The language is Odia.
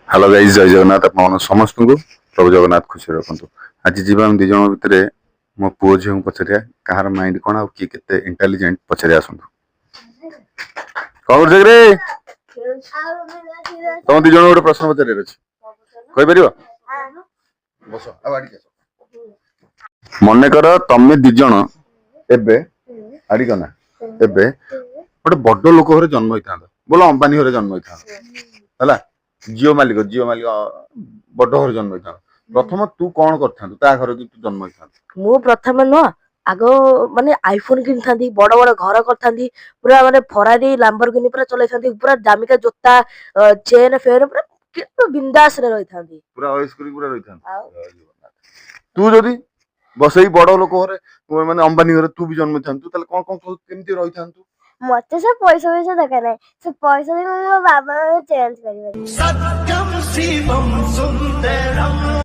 ହ୍ୟାଲୋ ଗାଇଜ, ଜୟ ଜଗନ୍ନାଥ ଆପଣମାନଙ୍କୁ ସମସ୍ତଙ୍କୁ। ପ୍ରଭୁ ଜଗନ୍ନାଥ ଖୁସିରେ ରଖନ୍ତୁ। ଆଜି ଯିବା ଆମେ 2 ଜଣ ଭିତରେ ମୋ ପୁଅ ଝିଅଙ୍କୁ ପଚାରିବା, କାହାର ମାଇଣ୍ଡ କଣ ଆଉ କିଏ କେତେ ଇଣ୍ଟେଲିଜେଣ୍ଟ। ପଚାରିବା, ଆସନ୍ତୁ। କଣ କରୁଛ କିରେ? ତମ 2 ଜଣ ଗୋଟେ ପ୍ରଶ୍ନ ପଚାରିବାର ଅଛି, କହିପାରିବ? ବସ ଆଉ ଆଡ଼ିକି ଆସ। ମନେକର ତମେ 2 ଜଣ ଏବେ ଆଡ଼ିକ ନା ଏବେ ଗୋଟେ ବଡ ଲୋକ ଘରେ ଜନ୍ମ ହେଇଥାନ୍ତ, ବୋଲ ଅମ୍ବାନୀ ଘରେ ଜନ୍ମ ହେଇଥାନ୍ତ, ହେଲା, ଜିଓ ମାଲିକ, ଜିଓ ମାଲିକ ବଡ ଘରେ ଜନ୍ମ ହେଇଥାନ୍ତ, ପ୍ରଥମ ତୁ କଣ କରିଥାନ୍ତୁ ତା ଘରେ ଯଦି ତୁ ଜନ୍ମ ହେଇଥାନ୍ତୁ? ମୁଁ ପ୍ରଥମେ ନୁହଁ, ଆଗ ମାନେ ଆଇଫୋନ କିଣିଥାନ୍ତି, ବଡ ବଡ ଘର କରିଥାନ୍ତି, ପୁରା ମାନେ ଫରାରୀ ଲାମ୍ବରଗିନି ପୁରା ଚଲେଇଥାନ୍ତି, ପୁରା ଦାମିକା ଜୋତା, ଚେନ ଫେନ, ପୁରା ବିନ୍ଦାସ ରେ ରହିଥାନ୍ତି। ପୁରା ଅଏସ କରିକି ପୁରା ରହିଥାନ୍ତୁ। ଆଉ ଜୟ ଜଗନ୍ନାଥ। ତୁ ଯଦି ବସେଇ ବଡ ଲୋକ ଘରେ, ମାନେ ଅମ୍ବାନୀ ଘରେ ତୁ ବି ଜନ୍ମ ହେଇଥାନ୍ତୁ, ତାହେଲେ କଣ କଣ କେମିତି ରହିଥାନ୍ତୁ? ମତେ ସେ ପଇସା ପଇସା ଦରକାର ନାହିଁ। ସେ ପଇସା ଦେଇ ମୁଁ ମୋ ବାବା ଚେଞ୍ଜ କରିପାରିବି।